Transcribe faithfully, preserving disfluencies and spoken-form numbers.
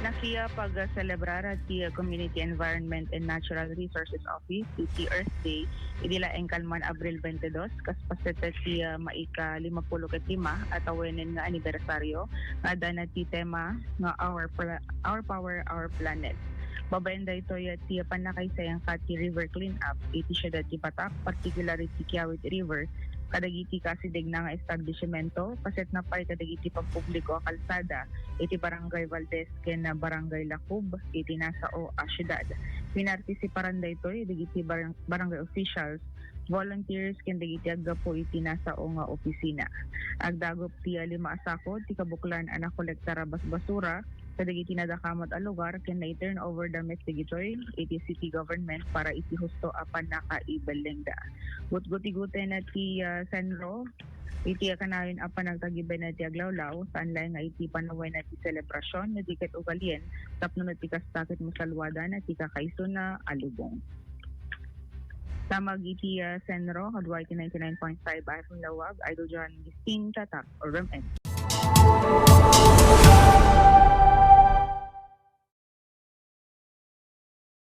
Nakiya pagselebrar ti Community Environment and Natural Resources Office iti Earth Day idi laeng kalman Abril twenty-two, kas paset ti, ah, maika lima pulo ket lima a tawenen nga anibersaryo nga adda na ti tema nga Our Pla-, Our Power, Our Planet. Babaen daytoy ti pannakaisayangka ti river cleanup iti siudad ti Batac, particularly ti Kiawit River, kadagiti kasidegna nga establishmento, paset na pay kadagiti pampubliko a kalsada iti Barangay Valdez ken Barangay Lacub iti nasao a siudad. Pinartisiparan daytoy dagiti barang-, barangay officials, volunteers ken dagiti aggapu iti nasao nga opisina. Agdagop ti lima a sako ti kabuklan a nakolektar a basbasura kadagiti nadakamat a lugar ken nai-turn over da met dagitoy iti city government para iti husto a pannakaibellengda. Gutgutiguten ti, ah, CENRO iti kanayon a panagtagiben ti aglawlaw, saan laeng nga iti panawen ti selebrasion, no di ket ugalien, tapno no ti kasta ket masalwadan ti kakaisuna a lubong. Damag iti, ah, CENRO, kadua iti ninety-nine point five F M Laoag, Idol John Gistin, Tatak, R M N.